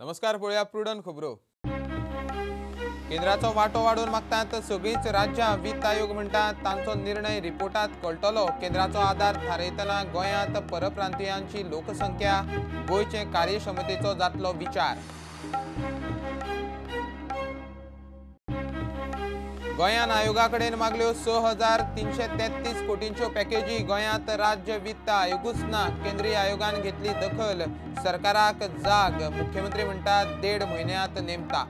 नमस्कार, पळोवया प्रुडंट खबरो. केंद्राचो वांटो वाडोवन मागतात सगळींच राज्यां. वित्त आयोग म्हणटा तांचो निर्णय रिपोर्टात कळटलो. केंद्राचो आदार थारयतना गोंयांत परप्रांतीयांची लोकसंख्या, गोंयचे कार्यक्षमतेचो जातलो विचार. गोंयान आयोगा कडेन मागल्यो 6,333 कोटींच्यो पॅकेजी. गोंयांत राज्य वित्त आयोगूच ना. केंद्रीय आयोगान घेतली दखल. सरकाराक जाग. मुख्यमंत्री म्हणटा 1.5 म्हयन्यांत नेमता.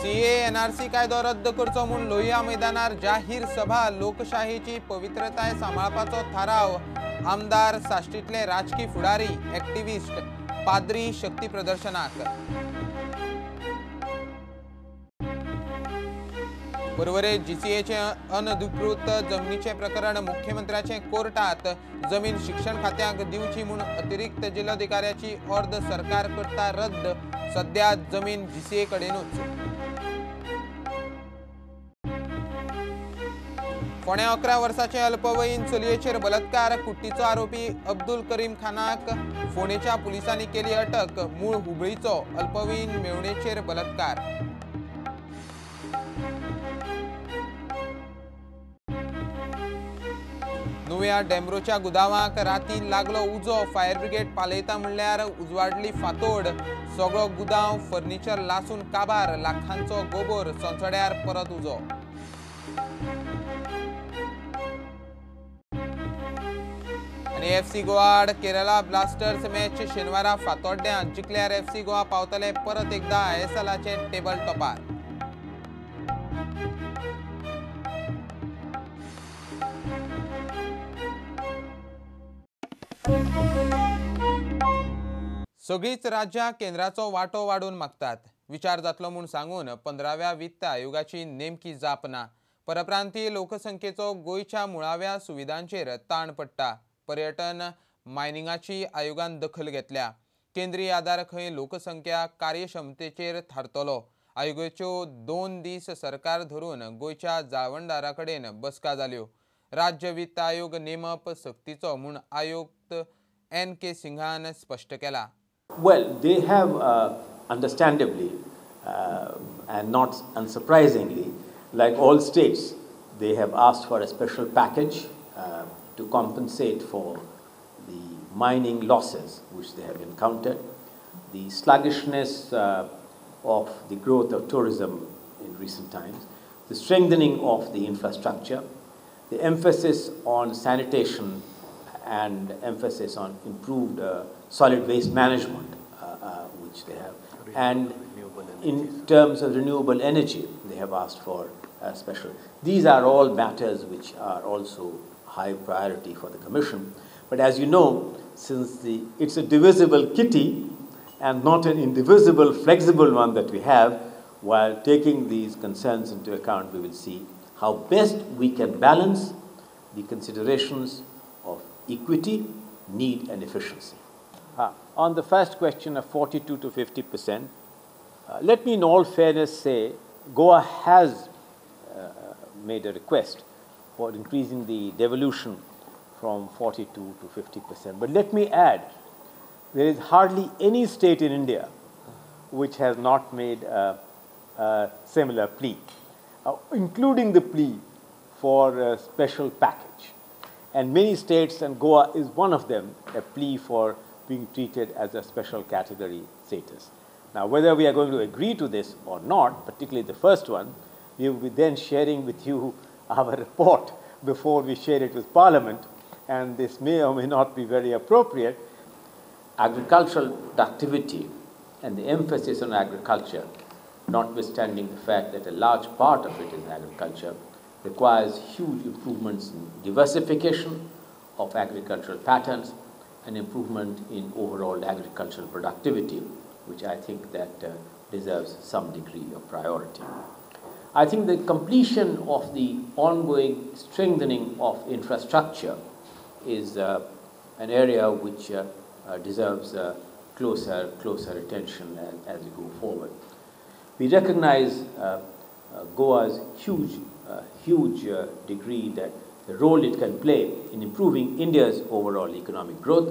सीए एनआरसी कायदो रद्द करचो म्हूण लोहिया मैदानार जाहीर सभा. लोकशाहीची पवित्रताय सांबाळपाचो थाराव. आमदार, साश्टींतले राजकी फुडारी, एक्टिविस्ट, पाद्री शक्ती प्रदर्शनाक. पर्वरे जीसीएचे अनधिकृत जमनीचे प्रकरण मुख्यमंत्र्याचे कोर्टात. जमीन शिक्षण खात्याक दिवची म्हूण अतिरिक्त जिल्लोधिकाऱ्याची ऑर्द सरकार करता रद्द. सध्या जमीन जीसीए कडेनूच. फोंड्या 11 वर्साचे अल्पवयीन चलयेचेर बलात्कार. कुट्टीचो आरोपी अब्दुल करीम खानाक फोंडेच्या पुलिसांनी केली अटक. मूळ हुबळीचो अल्पवयीन मेवणेचेर बलात्कार. नुव्या डेम्ब्रोच्या गुदावाक राती लागलो उजो. फायर ब्रिगेड पालयता म्हणल्यार उजवाडली फातोड. सगळो गुदांव फर्निचर लासून काबार. लाखांचो गोबोर. सोंसड्यार परत उजो. आनी एफसी गोवा आड केरला ब्लास्टर्स मॅच शेनवारा फातोड्ड्यां. जिखल्यार एफसी गोवा पावतले परत एकदा आयएसएलाचे टेबल टॉपार. सगळींच राज्यां केंद्राचो वांटो वाडोवन मागतात. विचार जातलो म्हूण सांगून 15व्या वित्त आयोगाची नेमकी जाप ना. परप्रांतीय लोकसंख्येचो गोंयच्या मुळाव्या सुविधांचेर ताण पडटा. पर्यटन, मायनिंगाची आयोगान दखल घेतल्या. केंद्रीय आदार खंय लोकसंख्या कार्यक्षमतेचेर थारतलो. आयोगाच्यो 2 दीस सरकार धरून गोंयच्या जाळवणदारा कडेन बसका जाल्यो. राज्य वित्त आयोग नेमप सक्तीचो म्हूण आयुक्त एन के सिंघान स्पश्ट केला. Well, they have understandably and not unsurprisingly, like all states, they have asked for a special package to compensate for the mining losses which they have encountered, the sluggishness of the growth of tourism in recent times, the strengthening of the infrastructure, the emphasis on sanitation and emphasis on improved solid waste management, which they have. And in terms of renewable energy, they have asked for a special. These are all matters which are also high priority for the Commission. But as you know, since it's a divisible kitty and not an indivisible, flexible one that we have, while taking these concerns into account, we will see how best we can balance the considerations of equity, need and efficiency. On the first question of 42 to 50%, let me in all fairness say Goa has made a request for increasing the devolution from 42 to 50%. But let me add, there is hardly any state in India which has not made a similar plea, including the plea for a special package. And many states, and Goa is one of them, a plea for being treated as a special category status. Now, whether we are going to agree to this or not, particularly the first one, we will be then sharing with you our report before we share it with Parliament, and this may or may not be very appropriate. Agricultural productivity and the emphasis on agriculture, notwithstanding the fact that a large part of it is agriculture, requires huge improvements in diversification of agricultural patterns and improvement in overall agricultural productivity, which I think that deserves some degree of priority. I think the completion of the ongoing strengthening of infrastructure is an area which deserves closer attention as we go forward. We recognize Goa's huge degree that the role it can play in improving India's overall economic growth,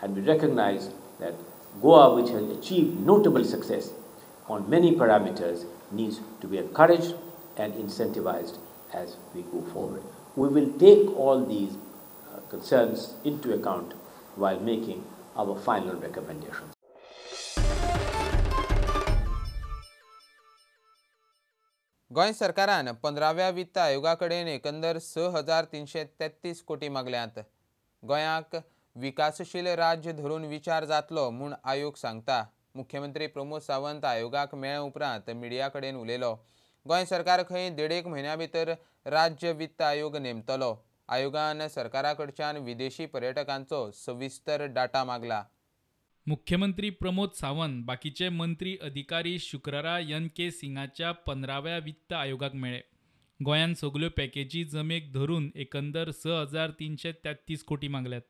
and we recognize that Goa, which has achieved notable success on many parameters, needs to be encouraged and incentivized as we go forward. We will take all these concerns into account while making our final recommendations. Goa सरकारान 15व्या वित्त आयोगा कडेन एकंदर 6,333 कोटी मागल्यात. गोंयाक विकासशील राज्य धरून विचार जातलो म्हूण आयोग सांगता. मुख्यमंत्री प्रमोद सावंत आयोगाक मेळ्ळे उपरांत मिडिया कडेन उलयलो. गोंय सरकार खंय 1.5 म्हयन्या भितर राज्य वित्त आयोग नेमतलो. आयोगान सरकारा कडच्यान विदेशी पर्यटकांचो सविस्तर डाटा मागला. मुख्यमंत्री प्रमोद सावंत बाकीचे मंत्री अधिकारी शुक्रारा एन के सिंगाच्या 15व्या वित्त आयोगाक मेळ्ळे. गोंयान सगल्यो पॅकेजी जमेक धरून एकंदर 6,333 कोटी मागल्यात.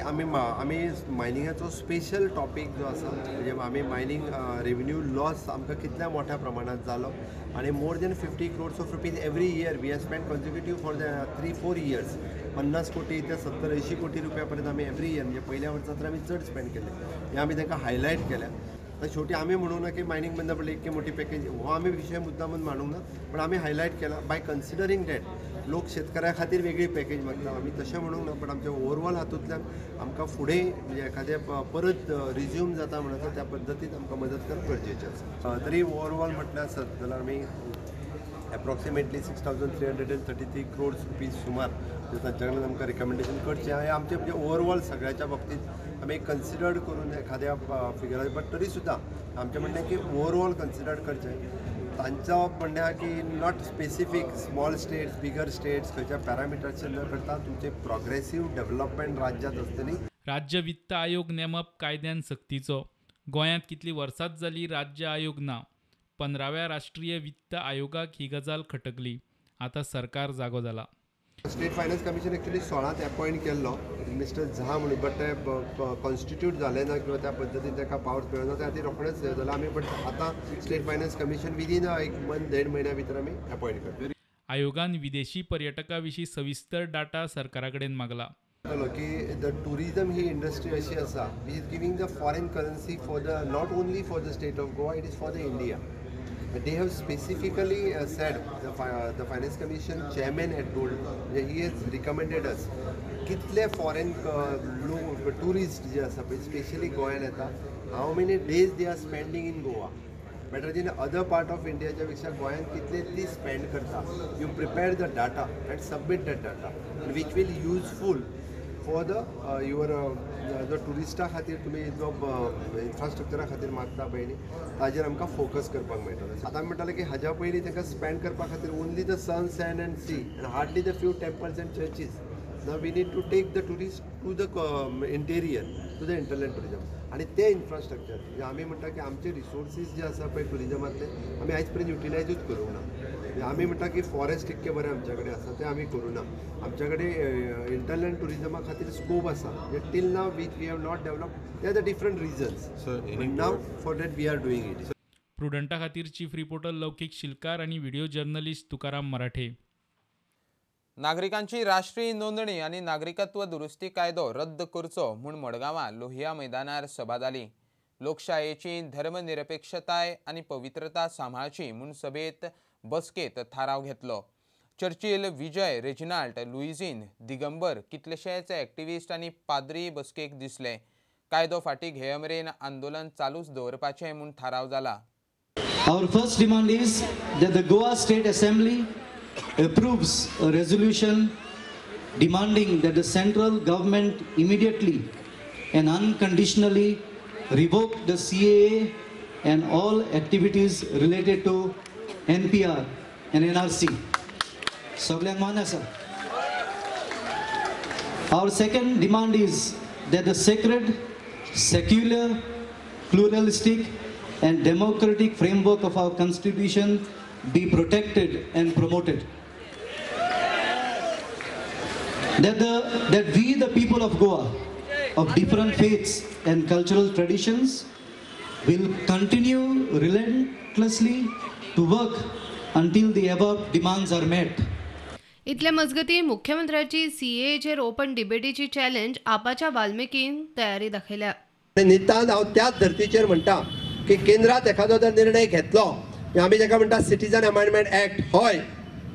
आमी आमी मायनिंगाचो स्पेशल टॉपीक जो आसा म्हणजे आमी मायनिंग रेवेन्यू लॉस आमकां कितल्या मोठ्या प्रमाणात जालो आनी more than 50 crores of rupees every year we have spend consecutive for the 3-4 years 50 कोटी ते 70-80 कोटी रुपया पर्यंत आमी एवरी इयर म्हणजे पयल्या वर्सा तर आमी चड स्पेंड केले हे आमी तांकां हायलायट केल्या. तर शेवटी आमी म्हणूंक ना की मायनिंग बंद पडली इतकी मोठी पॅकेज हो आमी विशय मुद्दामून मांडूंक ना, पण आमी हायलायट केला बाय कन्सिडरींग that लोक शेतकऱ्या खातीर वेगळी पॅकेज मागता आमी तशें म्हणूंक ना, पण आमच्या ओवरऑल हातूंतल्यान आमकां फुडें म्हणजे एखादें परत रिज्यूम जाता म्हणून त्या पद्दतीन आमकां मदत करप गरजेचें आसा. तरी ओवरऑल म्हटल्यार आसत जाल्यार आमी एप्रॉक्सिमेटली 6,333 crores rupees सुमार तांच्या कडल्यान आमकां रिकमेंडेशन करचें हें आमचें म्हणजे ओवरऑल सगळ्याच्या बाबतींत आमी कन्सिडर्ड करून एखाद्या फिगरार, बट तरी सुद्दां आमचें म्हणणें की ओवरऑल कन्सिडर्ड करचें. तांचो म्हणणें आहा की not specific small states bigger states खंयच्या पॅरामिटर्सचेर न करता तुमचें प्रोग्रेसीव डेव्हलपमेंट राज्यांत आसतली. राज्य वित्त आयोग नेमप कायद्यान सक्तीचो. गोंयांत कितलीं वर्सांच जालीं राज्य आयोग ना. 15व्या राष्ट्रीय वित्त आयोगाक ही गजाल खटकली. आतां सरकार जागो जाला. State finance commission actually 16 appoint केल्लो मिस्टर झा म्हणून, बट ते कॉन्स्टिट्यूट जालें ना किंवा त्या पद्दतीन ताका पावर्स मेळना त्या खातीर रोखडेंच हें जालां. आमी बट आतां स्टेट फायनान्स कमिशन विदीन एक मंथ 1.5 म्हयन्या भितर आमी अपॉयंट करतले. आयोगान विदेशी पर्यटकां विशीं सविस्तर डाटा सरकारा कडेन मागला. की the tourism he industry अशी आसा which is giving the foreign currency for the not only for the state of Goa, it is for the India. They have specifically said, the Finance Commission chairman had told, he has recommended us, कितले foreign tourists जे आसा पळय specially गोंयान येता, how many days they are spending in Goa better than other part of इंडियाच्या पेक्षा गोंयान कितले दीस स्पेंड करता. You prepare the data and submit that data which will useful for the your जो ट्युरिस्टा खातीर तुमी जो इन्फ्रास्ट्रक्चरा खातीर मागता पळय न्ही ताजेर आमकां फोकस करपाक मेळटलो. आतां आमी म्हणटाले की हाज्या पयलीं तांकां स्पेंड करपा खातीर only the sun sand and sea and hardly the few temples and churches. Now we need to take the tourist to the interior, to the hinterland tourism आनी तें इन्फ्रास्ट्रक्चर म्हणजे आमी म्हणटा की आमचे रिसोर्सीस जे आसा पळय ट्युरिजमांतले आमी आयज पर्यंत युटिलायजूच करूंक ना. आमी म्हणटा की फॉरेस्ट इतके बरें आमच्या कडेन आसा तें आमी करूं ना. आमच्या कडेन इंटरलँड ट्युरिजमा खातीर स्कोप आसा म्हणजे till now which we have not develop they are the different reasons, now for that we are doing it. प्रुडंटा खातीर चीफ रिपोर्टर लौकीक शिलकार आनी व्हिडिओ जर्नलिस्ट तुकाराम मराठे. नागरिकांची राष्ट्रीय नोंदणी आनी नागरिकत्व दुरुस्ती कायदो रद्द करचो म्हूण मडगांवां लोहिया मैदानार सभा जाली. लोकशायेची धर्मनिरपेक्षताय आनी पवित्रता सांबाळची म्हूण सभेत बसकेत थाराव घेतलो. चर्चिल, विजय, रेजिनाल्ड, लुईझीन, दिगंबर कितलेशेच एक्टिविस्ट आनी पाद्री बसकेक दिसले. कायदो फाटीं घेय मेरेन आंदोलन चालूच दवरपाचें म्हूण थाराव जाला. Our first demand is that the Goa State Assembly approves a resolution demanding that the central government immediately and unconditionally revoke the CAA and all activities related to NPR and NRC. सगळ्यांक मान आसा. Our second demand is that the sacred, secular, pluralistic and democratic framework of our constitution be protected and promoted. That we, the people of Goa, of different faiths and cultural traditions, will continue relentlessly to work until the above demands are met. इतले मजगती मुख्यमंत्र्याची सीएएचेर open डिबेटीची challenge आपाच्या वाल्मिकीन तयारी दाखयल्या. नितांत हांव त्याच धर्तीचेर म्हणटा की केंद्रात एखादो जर निर्णय घेतलो, आमी जाका म्हणटा सिटीजन अमेंडमेंट ऍक्ट, हय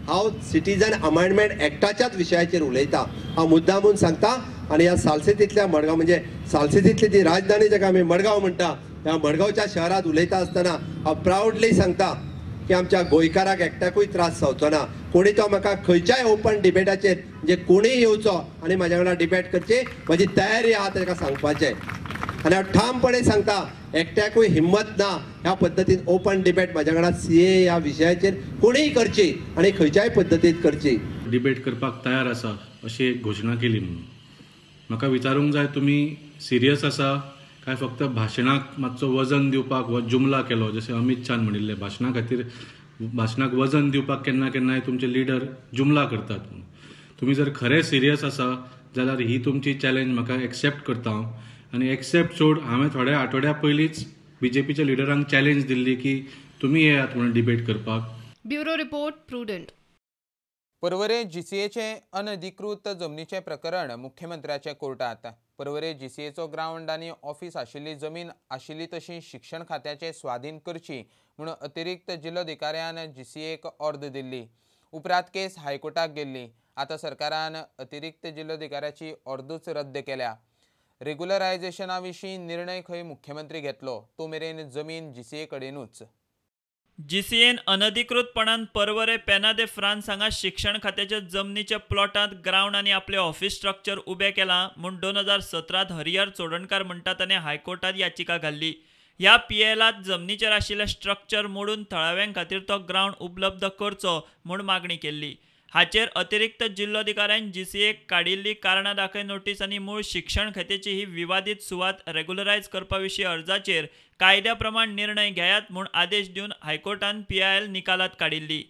हांव सिटीजन अमेंडमेंट ऍक्टाच्याच विशयाचेर उलयता. हांव मुद्दामून सांगता आनी ह्या सालसेतींतल्या मडगांव म्हणजे सालसेतींतली ती राजधानी जाका आमी मडगांव म्हणटा, ह्या मडगांवच्या शहरांत उलयता आसतना हांव प्रावडली सांगता की आमच्या गोंयकाराक एकट्याकूय त्रास जावचो ना. कोणी तो म्हाका खंयच्याय ओपन डिबेटाचेर म्हणजे कोणीय येवचो आनी म्हाज्या वांगडा डिबेट करची म्हजी तयारी आहा ताका सांगपाचें. आनी हांव ठामपणे सांगता एकट्याकूय हिम्मत ना ह्या पद्दतीन ओपन डिबेट म्हाज्या वांगडा सीए ह्या विशयाचेर कोणीय करची आनी खंयच्याय पद्दतीन करची. डिबेट करपाक तयार आसा अशी एक घोशणा केली म्हणून म्हाका विचारूंक जाय, तुमी सिरियस आसा काय फक्त भाशणाक मातसो वजन दिवपाक हो जुमला केलो? जशें अमित शान म्हणिल्लें, भाशणा खातीर भाशणाक वजन दिवपाक केन्ना केन्नाय तुमचे लिडर जुमला करतात. म्हणून तुमी जर खरें सिरियस आसा जाल्यार ही तुमची चॅलेंज म्हाका एक्सेप्ट करता हांव. आनी एक्सेप्ट सोड, हांवें थोड्या आठवड्या पयलींच बीजेपीच्या लिडरांक चॅलेंज दिल्ली की तुमी येयात म्हणून डिबेट करपाक. Bureau report, Prudent. Porvorim जीसीएचे अनधिकृत जमनीचें प्रकरण मुख्यमंत्र्याचे कोर्टात. पर्वरे जीसीएचो ग्रावंड आनी ऑफिस आशिल्ली जमीन आशिल्ली तशी शिक्षण खात्याचे स्वाधीन करची म्हूण अतिरिक्त जिल्लोधिकाऱ्यान जीसीएक ऑर्द दिल्ली. उपरांत केस हायकोर्टाक गेल्ली. आतां सरकारान अतिरिक्त जिल्लोधिकाऱ्याची ऑर्दूच रद्द केल्या. रेग्युलरायझेशना विशीं निर्णय खंय मुख्यमंत्री घेतलो तो मेरेन जमीन जीसीए कडेनूच. जीसीएन अनधिकृतपणान पर्वरे पेना दे फ्रांस हांगा शिक्षण खात्याच्या जमनीच्या प्लॉटांत ग्रावंड आनी आपले ऑफिस स्ट्रक्चर उबें केलां म्हूण 2017 हरिहर चोडणकार म्हणटा ताणें हायकोर्टात याचिका घाल्ली. ह्या पीएलांत जमनीचेर आशिल्लें स्ट्रक्चर मोडून थळाव्यां खातीर तो ग्रावंड उपलब्ध करचो म्हूण मागणी केल्ली. हाचेर अतिरिक्त जिल्लोधिकाऱ्यान जीसीएक काडिल्ली कारणां दाखय नोटीस आनी मूळ शिक्षण खात्याची ही विवादीत सुवात रेग्युलरायज करपा विशीं अर्जाचेर कायद्या प्रमाण निर्णय घेयात म्हूण आदेश दिवन हायकोर्टान पीआयएल निकालात काडिल्ली.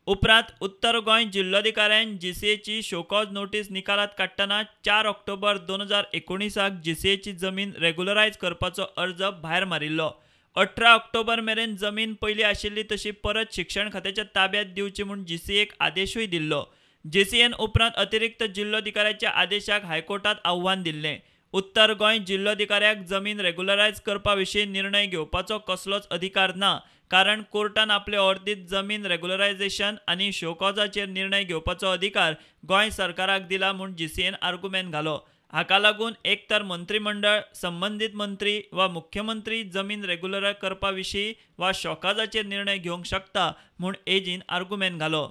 उपरांत उत्तर गोंय जिल्लोधिकाऱ्यान जीसीएची शोकॉज नोटीस निकालात काडटना 4 ऑक्टोबर 2019 जीसीएची जमीन रेग्युलरायज करपाचो अर्ज भायर मारिल्लो. 18 ऑक्टोबर मेरेन जमीन पयली आशिल्ली तशी परत शिक्षण खात्याच्या ताब्यात दिवची म्हूण जीसीएक आदेशूय दिल्लो. जीसीएन उपरांत अतिरिक्त जिल्लोधिकाऱ्याच्या आदेशाक हायकोर्टात आव्हान दिल्लें. उत्तर गोंय जिल्लोधिकाऱ्याक जमीन रेग्युलरायज करपा विशीं निर्णय घेवपाचो कसलोच अधिकार ना, कारण कोर्टान आपले ऑर्दीत जमीन रेग्युलरायझेशन आनी शोकॉजाचेर निर्णय घेवपाचो अधिकार गोंय सरकाराक दिला म्हूण जीसीएन आर्गुमेंट घालो. हाका लागून एक तर मंत्रिमंडळ, संबंदीत मंत्री वा मुख्यमंत्री जमीन रेग्युलर करपा विशीं वा शोकाजाचेर निर्णय घेवंक शकता म्हूण एजीन आर्गुमेंट घालो.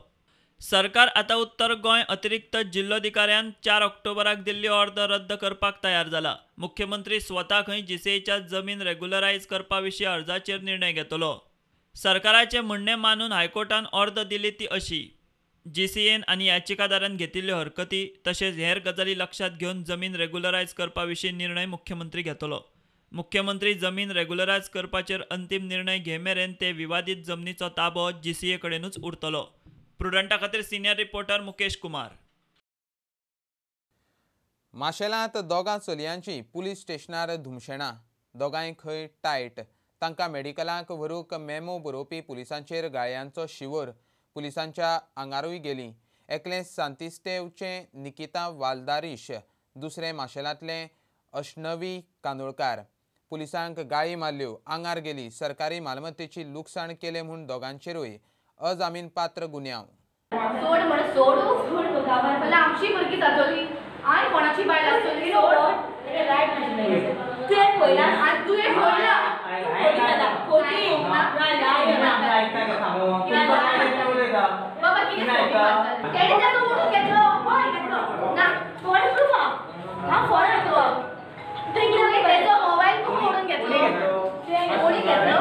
सरकार आतां उत्तर गोंय अतिरिक्त जिल्लोधिकाऱ्यान 4 ऑक्टोबराक दिल्ली ऑर्द रद्द करपाक तयार जाला. मुख्यमंत्री स्वता खंय जीसीएच्या जमीन रेग्युलरायज करपा विशीं अर्जाचेर निर्णय घेतलो. सरकाराचें म्हणणें मानून हायकोर्टान ऑर्द दिली ती अशी: जीसीएन आनी याचिकादारान घेतिल्ल्यो हरकती तशेंच हेर गजाली लक्षांत घेवन जमीन रेग्युलरायज करपा विशीं निर्णय मुख्यमंत्री घेतलो. मुख्यमंत्री जमीन रेग्युलरायज करपाचेर अंतीम निर्णय घे मेरेन ते विवादीत जमनीचो ताबो जीसीए कडेनूच उरतलो. प्रुडंटा खातीर सिनियर रिपोर्टर मुकेश कुमार. माशेलांत दोगां चलयांची पुलीस स्टेशनार धुमशेणां. दोगांय खंय टायट. तांकां मेडिकलाक व्हरूंक मेमो बरोवपी पुलिसांचेर गाळयांचो शिवर. पुलिसांच्या आंगारूय गेली. एकलें सांतिस्तेवचें निकिता वालदारीश, दुसरें माशेलांतलें अश्नवी कांदोळकार. पुलिसांक गाळी मारल्यो, आंगार गेली. सरकारी मालमत्तेची लुकसाण केलें म्हूण दोगांचेरूय अजामीनपात्र गुन्यांव. सोड म्हण सोडू सोड आमची भुरगीं जातली आनी कोणाची बायल आसतली सोड. तुवें पळयलां आनी तुवें पळयलां बाबा कितें तेणें ताका ओडून घेतलो. हय घेतलो ना थोडें प्रूफ हांव फोन हाडलो. तुवें तेजो मोबायल तूं ओडून घेतलो. तुवें ओडून घेतलो.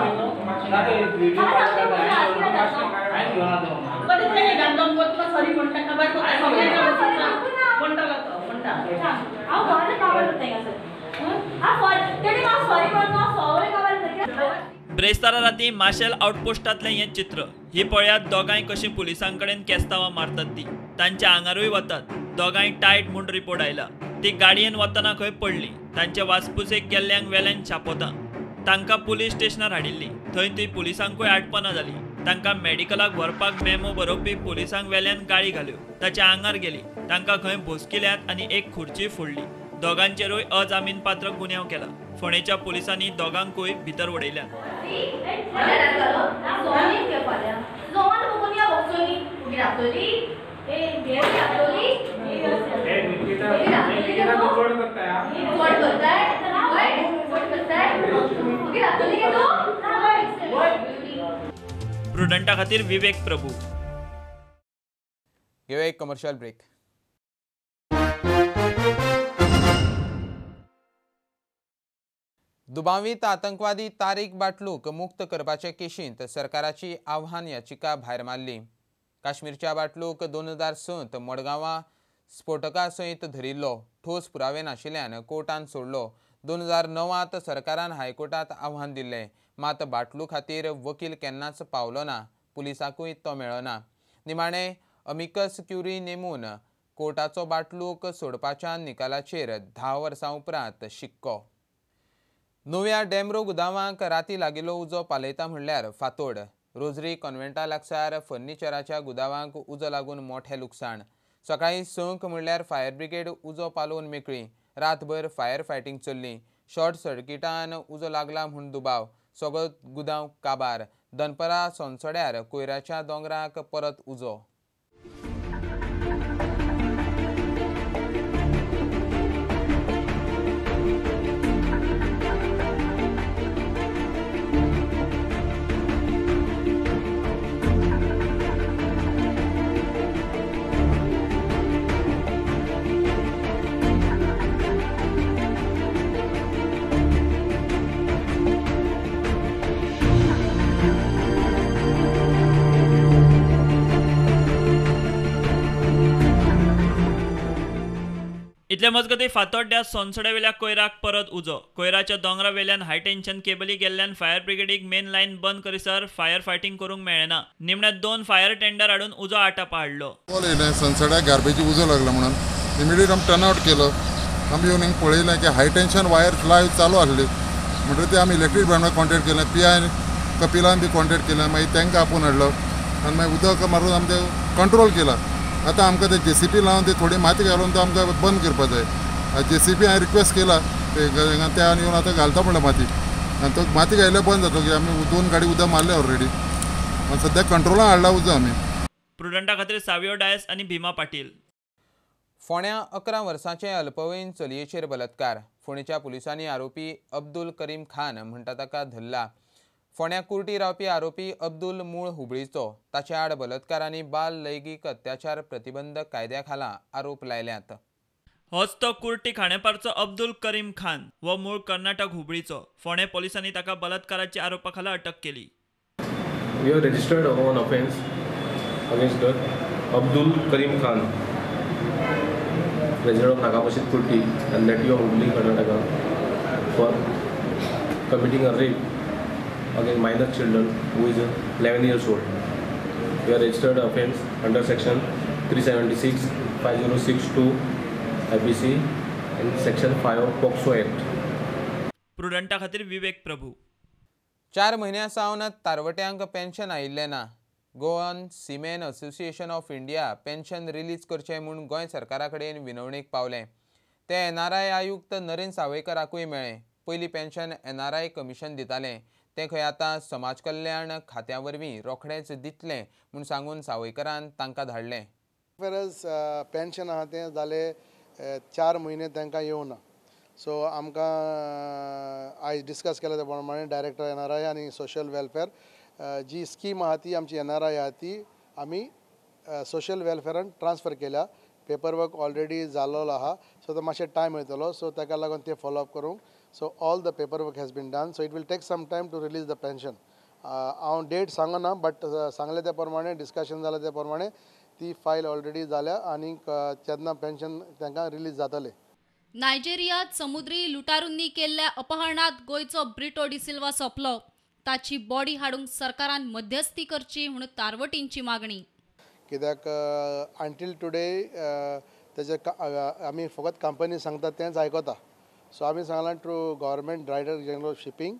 ब्रेस्तारा राती माशेल आउटपोस्टांतलें हें चित्र. ही पळयात दोगांय कशीं पुलिसां कडेन केस्तांवां मारतात ती. तांच्या आंगारूय वतात. दोगांय टायट म्हूण रिपोर्ट आयला. ती गाडयेन वतना खंय पडली. तांचे वासपुसेक गेल्ल्यांक वेल्यान छापोता. तांकां पुलीस स्टेशनार हाडिल्ली. थंय ती पुलिसांकूय आटपना जाली. तांकां मेडिकलाक व्हरपाक मेमो बरोवपी पोलिसांक वेल्यान गाळी घाल्यो. ताच्या आंगार गेली. तांकां खंय भोसकिल्यात आनी एक खुर्ची फोडली. दोगांचेरूय अजामीनपात्र गुन्यांव केला. फोंडेच्या पोलिसांनी दोगांकूय भितर उडयल्यात. प्रुडंटा खातीर विवेक प्रभू. घेऊया एक कमर्शियल ब्रेक. दुबावीत आतंकवादी तारीक बाटलूक मुक्त करपाचे केशींत सरकाराची आव्हान याचिका भायर मारली. काश्मीरच्या बाटलूक 2006 मडगांवां स्फोटका सयत धरिल्लो. ठोस पुरावे नाशिल्ल्यान कोर्टान सोडलो. 2009 सरकारान हायकोर्टात आव्हान दिल्लें. मात बाटलू खातीर वकील केन्नाच पावलो ना. पुलिसांकूय तो मेळना. निमाणें अमिकस क्युरी नेमून कोर्टाचो बाटलूक सोडपाच्या निकालाचेर 10 वर्सां उपरांत शिक्को. नव्या डेमरो गुदावांक राती लागिल्लो उजो पालयता म्हणल्यार फातोड. रोजरी कॉन्व्हेंटा लागसार फर्निचराच्या गुदावांक उजो लागून मोठें लुकसाण. सकाळीं 6 म्हणल्यार फायर ब्रिगेड उजो पालोवन मेकळी. रातभर फायर फायटींग चल्ली. शॉर्ट सर्किटान उजो लागला म्हूण दुबाव. सगळो गुदांव काबार. दनपरां सोनसड्यार कोयराच्या दोंगराक परत उजो. इतले मजगती फातोड्ड्या सोनसड्यावेल्या कोयराक परत उजो. कोयराच्या दोंगरा वेल्यान हाय टेन्शन केबली गेल्ल्यान फायर ब्रिगेडीक मेन लायन बंद करीसर फायर फायटींग करूंक मेळ्ळें ना. निमण्या 2 फायर टेंडर हाडून उजो आटापा हाडलो. सनसड्याक गार्बेजी उजो लागला म्हणून इमिडिएट आमी टर्न आवट केलो. आमी येवन हिंगा पळयलें की हाय टेन्शन वायर लायव्ह चालू आसली म्हणटकीर ते आमी इलेक्ट्रीक डिपार्टमेंटाक कॉन्टेक्ट केलें. पी I कपिलान बी कॉन्टेक्ट केलें. मागीर तांकां आपोवन हाडलो आनी मागीर उदक मारून आमी तें कंट्रोल केलां. आतां आमकां ते जेसीबी लावन ते थोडी माती घालून तो आमकां बंद करपाक जाय. जेसीबी हांवें रिक्वेस्ट केला ते त्या येवन आतां घालता म्हणल्यार माती आनी तो माती घायल्यार बंद जातलो की आमी 2 गाडी उदक मारले ऑलरेडी आनी सद्याक कंट्रोलान हाडला उजो आमी. प्रुडंटा खातीर सावियो डायस आनी भीमा पाटील. फोंड्या 11 वर्सांचे अल्पवयीन चलयेचेर बलात्कार. फोंडेच्या पुलिसांनी आरोपी अब्दुल करीम खान म्हणटा ताका धरला. फोंड्या कुर्टी रावपी आरोपी अब्दुल मूळ हुबळीचो. ताचे आड बलात्कार आनी बाल लैंगीक अत्याचार प्रतिबंधक कायद्या खाला आरोप लायल्यात. होच तो कुर्टी खाणेपारचो अब्दुल करीम खान हो मूळ कर्नाटक हुबळीचो. फोंडें पोलिसांनी ताका बलात्काराच्या आरोपा खाला अटक केली. We have registered one offence against the Abdul Karim Khan, resident of Nagapashid Kurti and native of Hubli, Karnataka, for committing a rape against minor children who is 11 years old. We have registered offence under section 376, 5062 IPC and section 5 of POCSO Act. प्रुडंटा खातीर विवेक प्रभू. 4 म्हयन्यां सावन तारवट्यांक pension आयिल्लें ना. Goan seamen association of India pension release करचें म्हूण गोंय सरकारा कडेन विनवणेक पावलें. ते एनआरआय आयुक्त नरेन सावयकराकूय मेळ्ळें. पयलीं पेन्शन एनआरआय कमिशन दितालें. तें खंय आतां समाज कल्याण खात्या वरवीं रोखडेंच दितलें म्हूण सांगून सावयकरान तांकां धाडलें. पेन्शन आहा तें जालें 4 म्हयने तांकां येवना. सो आमकां आयज डिस्कस केलें त्या प्रमाणे डायरेक्टर एनआरआय आनी सोशल वेलफेअर जी स्कीम आहा ती आमची एनआरआय आहा ती आमी सोशल वेलफेअरान ट्रान्सफर केल्या. पेपर वर्क ऑलरेडी जाल्लो आहा. सो तो मातशें टायम वयतलो. सो ताका लागून ते फॉलोअप करूंक. So all the paper work has been done. So it will take some time to release the pension. हांव डेट सांगना बट सांगले त्या प्रमाणे डिस्कशन जालें त्या प्रमाणे ती फायल ऑलरेडी जाल्या आनी तेन्ना पेन्शन तांकां रिलीज जातलें. नायजेरियात समुद्री लुटारूंनी केल्ल्या अपहरणात गोंयचो ब्रिटो डिसिल्वा सोंपलो. ताची बॉडी हाडूंक सरकारान मध्यस्थी करची म्हूण तारवटींची मागणी. कित्याक अंटील टुडे तेजे आमी फकत कंपनी सांगता तेंच आयकता. सो आमी सांगलां to government director general of shipping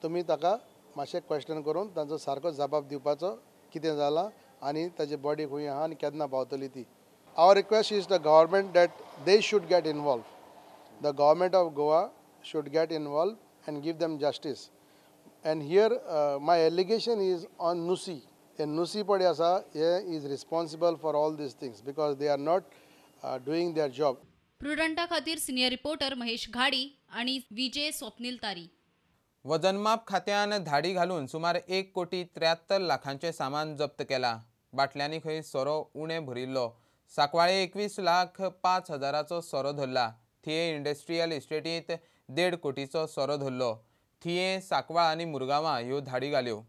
तुमी ताका मातशें क्वेश्चन करून तांचो सारको जबाब दिवपाचो कितें जालां आनी ताची बॉडी खंय आहा आनी केन्ना पावतली ती. Our request is the government that they should get involve. The government of Goa should get involve and give them justice. And here my allegation is on Nyusi. And Nyusi पळय आसा हे is responsible for all these things because they are not doing their job. प्रुडंटा खातीर senior reporter Mahesh Ghadi आणि विजय स्वप्नील तारी. वजनमाप खात्यान धाडी घालून सुमार 1,73,00,000 सामान जप्त केला. बाटल्यांनी खंय सोरो उणे भरिल्लो. सांकवाळे 21,05,000 सोरो धरला. थिये इंडस्ट्रियल इस्टेटींत 1.5 कोटीचो सोरो धरलो. थिये, सांकवाळ आनी मुरगांवां ह्यो धाडी घाल्यो.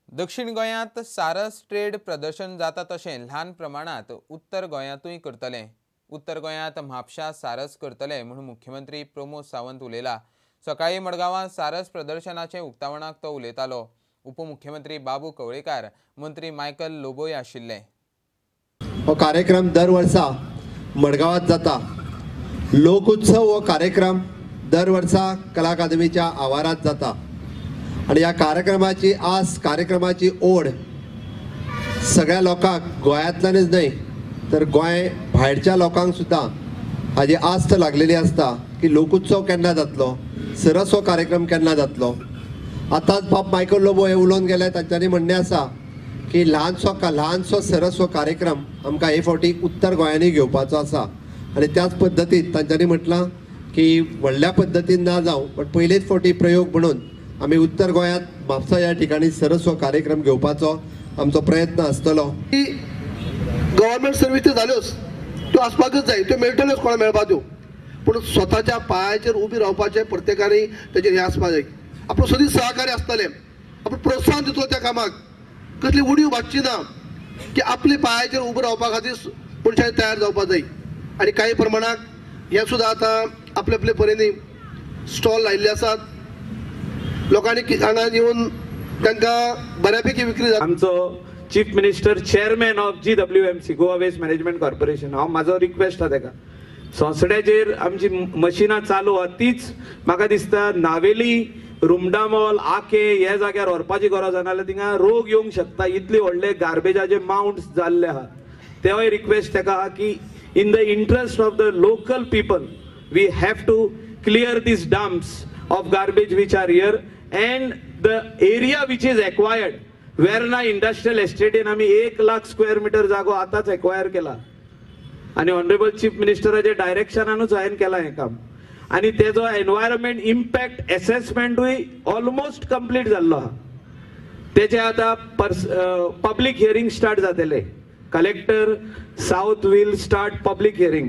दक्षिण गोंयांत सारस ट्रेड प्रदर्शन जाता तशें ल्हान प्रमाणांत उत्तर गोंयांतूय करतले. उत्तर गोंयांत म्हापशा सारस करतले म्हूण मुख्यमंत्री प्रमोद सावंत उलयला. सकाळीं मडगांवां सारस प्रदर्शनाचे उक्तावणाक तो उलयतालो. उपमुख्यमंत्री बाबू कवळेकार, मंत्री मायकल लोबोय आशिल्ले. हो कार्यक्रम दर वर्सा मडगांवांत जाता. लोकोत्सव हो कार्यक्रम दर वर्सा कला अकादमीच्या आवारांत जाता आनी ह्या कार्यक्रमाची आस, कार्यक्रमाची ओढ सगळ्या लोकांक, गोंयांतल्यानच न्हय तर गोंय भायरच्या लोकांक सुद्दां हाजी आस्त लागलेली आसता की लोकोत्सव केन्ना जातलो, सरस हो कार्यक्रम केन्ना जातलो. आतांच बाब मायकल लोबो हे उलोवन गेले, तांच्यांनी म्हणणें आसा की ल्हानसो सरस हो कार्यक्रम आमकां हे फावटी उत्तर गोंयांनी घेवपाचो आसा आनी त्याच पद्दतीन तांच्यांनी म्हटलां की व्हडल्या पद्दतीन ना जावं बट पयलेच फावटी प्रयोग म्हणून आमी उत्तर गोंयांत म्हापसा ह्या ठिकाणी सरस हो कार्यक्रम घेवपाचो आमचो प्रयत्न आसतलो. गव्हर्मेंट सर्वीस त्यो जाल्योच, त्यो आसपाकच जाय, त्यो मेळटल्योच कोणा मेळपा त्यो, पूण स्वताच्या पांयाचेर उबी रावपाचें प्रत्येकान तेजेर हें आसपा जाय. आपूण सदींच सहकार्य आसतलें, आपूण प्रोत्साहन दितलो त्या कामाक, कसली उडीव भाजची ना की आपल्या पांयाचेर उबो रावपा खातीर मनशांनी तयार जावपा जाय. आनी कांय प्रमाणाक हें सुद्दां आतां आपले आपले परीनी स्टॉल लायिल्ले आसात, लोकांनी हांगा येवन तांकां बऱ्यापैकी विक्री जाता. आमचो chief minister chairman of GWMC, Goa waste management corporation, हांव म्हाजो रिक्वेस्ट आसा ताका, सोंसड्याचेर आमची मशिनां चालू आहा तीच म्हाका दिसता नावेली, रुमडामॉल, आके ह्या जाग्यार व्हरपाची गरज आसा, नाजाल्यार थिंगा रोग येवंक शकता. इतले व्हडले गार्बेजाचे मावंट्स जाल्ले आहा. तेवूय रिक्वेस्ट ताका आहा की in the interest of the local people we have to clear these dumps of garbage which are here and the area which is acquired. Verna industrial एस्टेटीन आमी 1 लाख स्क्वेअर मिटर जागो आतांच एक्वायर केला आनी ऑनरेबल चीफ मिनिस्टराच्या डायरेक्शनानूच हांवें केलां हें काम. आनी तेजो एनवायरमेंट इम्पॅक्ट एसेसमेंटूय ऑलमोस्ट कंप्लीट जाल्लो आहा. तेजे आतां पब्लीक हियरींग स्टार्ट जातले. Collector south will start public hearing.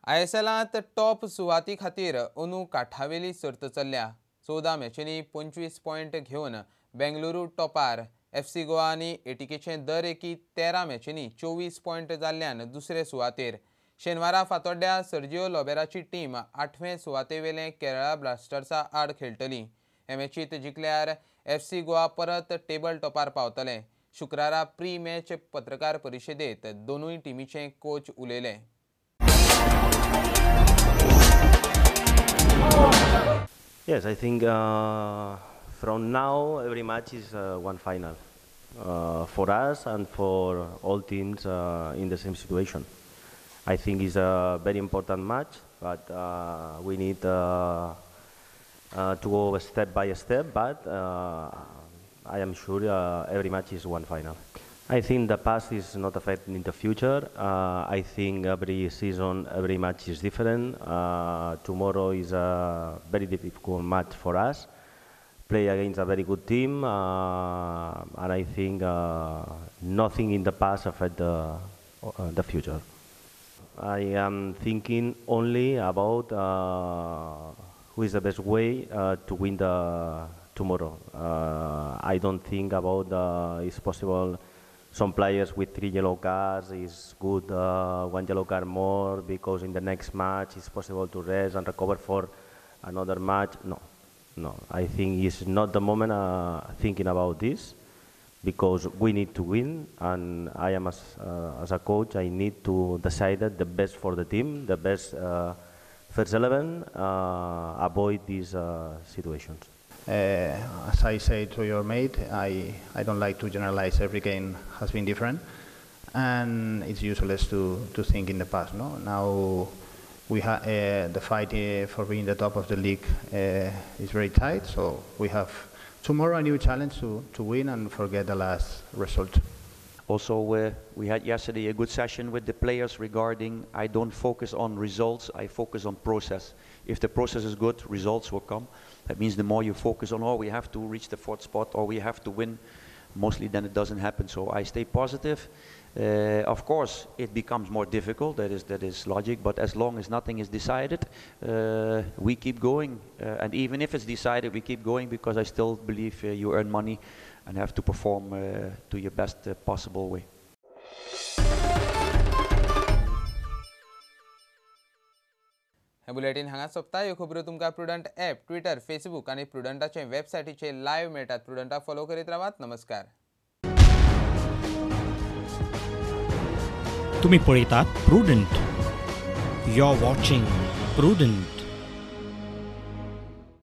आयएसएलांत top सुवाती खातीर अंदू काठावेली सर्त चल्ल्या. 14 मॅचींनी 25 पॉयंट घेवन बेंगलुरू टॉपार. एफसी गोवा आनी एटीकेचे दर एकी 13 मॅचींनी 24 पॉयंट जाल्ल्यान दुसरे सुवातेर. शेनवारा फातोड्ड्या सर्जिओ लोबेराची टीम 8वे सुवातेवेले केरळा ब्लास्टर्सा आड खेळटली. हे मॅचींत जिखल्यार एफसी गोवा परत टेबल टॉपार पावतले. शुक्रारा प्री मॅच पत्रकार परिशदेंत दोनूय टिमीचे कोच उलयले. Yes, I think from now every match is one final for us and for all teams in the same situation. I think it's a very important match, but we need to go step by step, but I am sure every match is one final. I think the past is not affecting the future. I think every season, every match is different. Tomorrow is a very difficult match for us. Play against a very good team, and I think nothing in the past affect the future. I am thinking only about who is the best way to win the tomorrow. I don't think about it's possible some players with 3 yellow cards is good, 1 yellow card more, because in the next match it's possible to rest and recover for another match. No, no, I think it's not the moment thinking about this, because we need to win, and I am as a coach, I need to decide the best for the team, the best first 11 avoid these situations. As I say to your mate, I don't like to generalize. Every game has been different, and it's useless to think in the past. No, now we have the fight for being the top of the league is very tight. So we have tomorrow a new challenge to win and forget the last result. Also, we had yesterday a good session with the players regarding I don't focus on results, I focus on process. If the process is good, results will come. That means the more you focus on, oh, we have to reach the fourth spot or we have to win, mostly then it doesn't happen. So I stay positive. Of course, it becomes more difficult, that is logic, but as long as nothing is decided, we keep going. And even if it's decided, we keep going, because I still believe you earn money and have to perform to your best possible way. हे bulletin हांगा सोंपता. ह्यो खबरो तुमकां prudent app, Twitter, Facebook आनी प्रुडंटाचे वेबसायटीचेर live मेळटात. प्रुडंटाक follow करीत रावात. नमस्कार. तुम्ही पळयतात Prudent. You are watching Prudent.